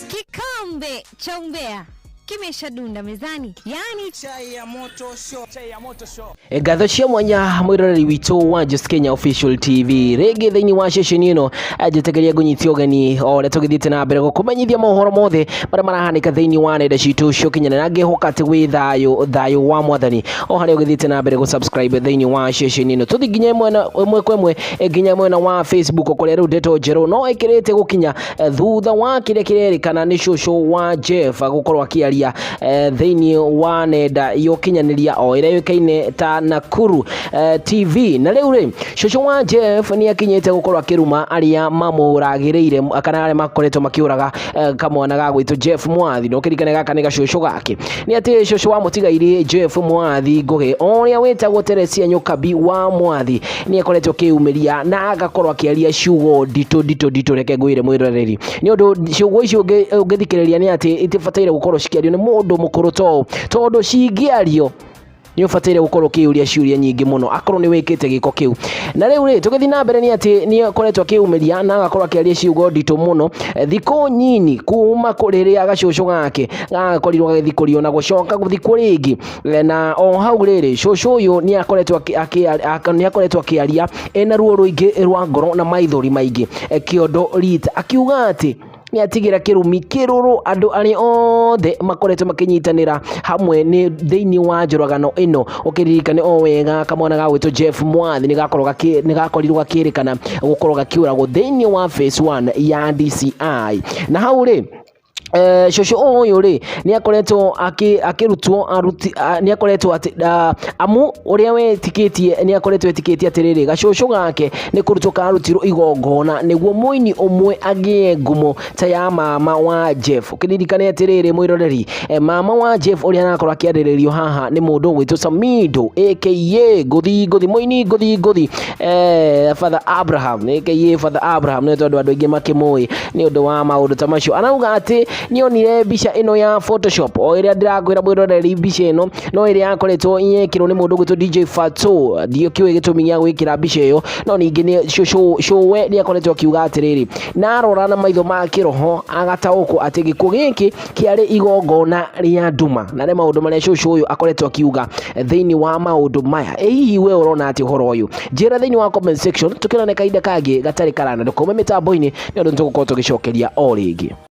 Kikombe cha umbea kimeshadunda mezani, yani Chai ya moto show. Chai ya moto show. Ngatho cia mwanya mwiroreri witũ wa Just Kenya Official TV rĩngĩ thĩinĩ wa ceceni ĩno, njĩtĩkĩria ngũnyitie ũgeni o ũrĩa tũgĩthiĩte na mbere gũkũmenyithia mohoro mothe marĩa marahanĩka thĩinĩ wa nenda citũ cia ũkinyanĩria, na ngĩhoka atĩ wĩ thayũ, thayũ wa Mwathani o harĩa ũgĩthiĩte na mbere gũ-subscribe thĩinĩ wa ceceni ĩno. Tũthiĩ nginya mwena ĩmwe kwa ĩmwe nginya mwena wa Facebook, kũrĩa rĩu ndeto njerũ no ĩkĩrĩte gũkinya thutha wa kĩrĩa kĩrerĩkana nĩ cũcũ wa Jeff gũkorwo akĩaria thĩinĩ wa nenda ya ũkinyanĩria o ĩrĩa yũĩkaine ta Nakuru TV. Na rĩu rĩ, cũcũ wa Jeff nĩ akinyĩte gũkorwo akĩruma arĩa mamũragĩrĩire kana arĩa makoretwo makĩũraga kamwana ga gwĩtwo Jeff Mwathi. Na ũkĩririkane gaka nĩ gacũcũ gake, nĩ atĩ cũcũ wa mũtigairĩ Jeff Mwathi Ngũgĩ, ũrĩa wĩtagwo Teresia Nyokabi wa Mwathi, nĩ akoretwo akĩyumĩria na agakorwo akĩaria ciugo nditũ nditũ nditũ. Reke ngwĩre mwĩroreri, nĩ ũndũ ciugo icio ũngĩthikĩrĩria nĩ atĩ itibataire gũkorwo cikĩario nĩ mũndũ mũkũrũ ta ũũ, tondũ cingĩario nĩ ũbataire gũkorwo ũkĩyũria ciũria nyingĩ mũno akorwo nĩ wĩkĩte gĩko kĩu. Na rĩu rĩ, tũgĩthiĩ na mbere nĩ atĩ nĩ akoretwo akĩyumĩria na agakorwo akĩaria ciugo nditũ mũno thikũ nyini kuma rĩrĩa gacũcũ gake gakorirwo gagĩthikũrio na gũcoka gũthikwo rĩngĩ. Na o hau rĩrĩ, cũcũ ũyũ nĩ akoretwo akĩaria ena ruo rũingĩ rwa ngoro na maithori maingĩ kĩondo rita, akiuga atĩ nĩ atigĩra kĩrumi kĩrũrũ andũ arĩa othe makoretwo makĩnyitanĩra hamwe nĩ thĩinĩ wa njũragano ĩno. Ũkĩririkane o wega, kamwana ga gwĩtwo Jeff Mwathi nĩ gakorirwo gakĩrĩkana gũkorwo gakĩũragwo thĩinĩ wa phase 1 ya DCI. Na hau rĩ, cũcũ ũyũ rĩ, nĩ akoretwo akĩrutwo aruti, nĩ akoretwo atĩ amu ũrĩa wetĩkĩtie, nĩ akoretwo etĩkĩtie atĩrĩrĩ, gacũcũ gake nĩ kũrutwo karutirwo igongona nĩguo mũini ũmwe agĩe ngumo ta ya mama wa Jeff. Ũkĩririkane atĩrĩrĩ mwĩroreri, mama wa Jeff ũrĩa arakorwo akĩarĩrĩrio haha nĩ mũndũ ũgwĩtwo Samido aka Ngũthi Ngũthi, mũini Ngũthi Ngũthi, Father Abraham aka Father Abraham, nĩ tondũ andũ aingĩ makĩmũĩ nĩ ũndũ wa maũndũ ta macio. Arauga atĩ nĩonire mbica ĩno ya Photoshop o ĩrĩa ndĩrakwĩra mwĩroreri, mbica ĩno no ĩrĩa yakoretwo yekĩrwo nĩ mũndũ ũgwĩtwo DJ Fatxo. Ndiũkĩũĩ gĩtũmi gĩa gwĩkĩra mbica ĩyo, no ningĩ nĩ cũwe nĩ akoretwo akiuga atĩrĩrĩ, na arora na maitho ma kĩroho agataũkwo atĩ gĩkuũ gĩkĩ kĩarĩ igongona rĩa nduma. Na nĩ maũndũ marĩa cũcũ ũyũ akoretwo akiuga thĩinĩ wa maũndũ maya. Ĩ hihi we ũrona atĩ ũhoro ũyũ? Njĩra thĩinĩ wa comment section, tũkĩonane kahinda kangĩ gatarĩ karana. Ndũkaume mĩtambo-inĩ, nĩ ũndũ nĩtũgũkorwo tũgĩcokeria o rĩngĩ.